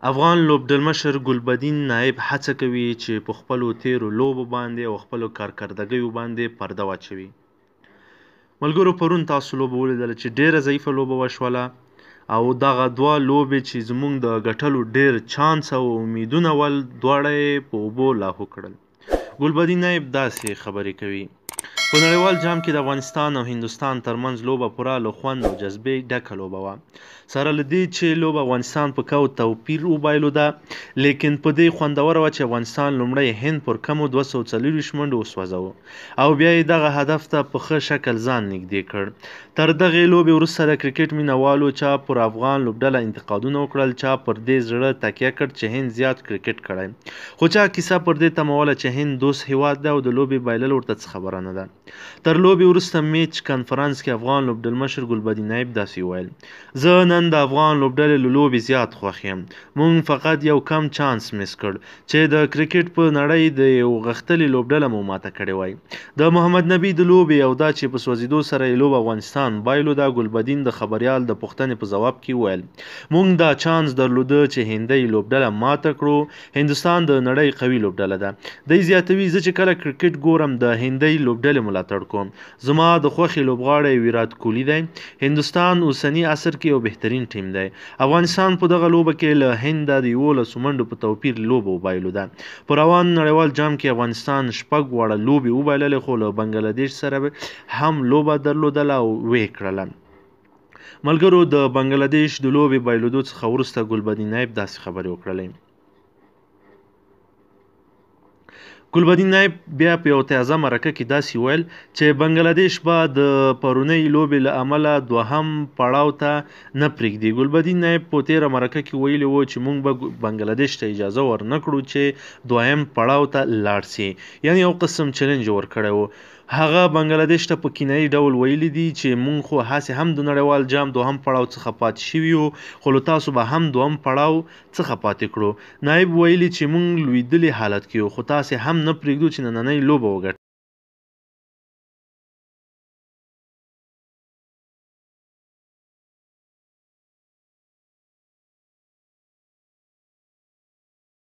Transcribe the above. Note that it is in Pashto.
افغان لوبډلمشر ګلبدین نایب هڅه کوي چې په خپلو تېرو لوبو باندې او خپلو کارکردګیو باندې پرده واچوي. ملګرو پرون تاسو لوبه ولیدله چې ډېره ضعیفه لوبه وشوله او دغه دوه لوبې چې زموږ د ګټلو ډېر چانس او امیدونه ول، دواړه یې په اوبو لاهو کړل. ګلبدین نایب داسې خبرې کوي. په نړیوال جام کې د افغانستان او هندوستان ترمنځ لوبه پوره له خوند او جذبې ډکه لوبه وه. سره له دې چې لوبه افغانستان په کو توپیر وبایلوده، لیکن په دې خوندوره وه چې افغانستان لومړی هند پر کمو 224 منډو وسوځاوه او بیا یې دغه هدف ته په ښه شکل ځان نږدې کړ. تر دغې لوبې وروسته د کرکټ مینه والو چا پر افغان لوبډله انتقادونه وکړل، چا پر دې زړه تکیه کړ چې هند زیات کرکټ کړی، خو چا کیسه پر دې تموله چې هند دوست هیواد دی او د لوبې بایلل ورته څه خبره نه ده. تر لوبې وروسته میچ کانفرنس کې افغان لوبډلمشر ګلبدین نایب داسې وویل: زه نن د افغان لوبډلې له لوبې زیات خوښ یم. موږ فقط یو کم چانس مس کړ چې د کرکټ په نړۍ د یو غښتلې لوبډله مو ماته کړې وای. د محمد نبي د لوبې او دا چې په سوځېدو سره یې لوبه افغانستان بایلوده، ګلبدین د خبریال د پوښتنې په ځواب کې وویل: موږ دا چانس درلوده چې هندۍ لوبډله ماته کړو. هندوستان د نړۍ قوي لوبډله ده. دی زیاتوي: زه چې کله کرکټ ګورم د هندۍ لوبډلې ملاتړ کوم. زما د خوښې لوبغاړی ویرات کوهلي دی. هندوستان اوسني عصر کې یو بهترین ټیم دی. افغانستان په دغه لوبه کې له هنده د 11 منډو په توپیر لوبه وبایلوده. په روان نړیوال جام کې افغانستان شپږ واړه لوبې وبایللې، خو له بنګله دېش سره هم لوبه درلودله او ویې کړله. ملګرو د بنګله دېش د لوبې بایلودو څخه وروسته ګلبدین نایب داسې خبرې وکړلې. ګلبدین نایب بیا په یو تازه مرکه کې داسې وویل چې بنګله دېش به د پرونۍ لوبې له امله دوهم پړاو ته نه پرېږدي. ګلبدین نایب په تېره مرکه کې ویلي وو چې موږ به بنګله دېش ته اجازه ورنه کړو چې دویم پړاو ته لاړ سي، یعنې یو قسم چلنج یې ورکړی و. هغه بنګله دېش ته په کنایي ډول ویلي دي چې موږ خو هسې هم د نړیوال جام دوهم پړاو څخه پاتې شوي یو، خو له تاسو به هم دوهم پړاو څخه پاتې کړو. نایب ویلي چې موږ لوېدلي حالت کې یو، خو تاسې هم نه پرېږدو چې نننۍ لوبه وګټئ.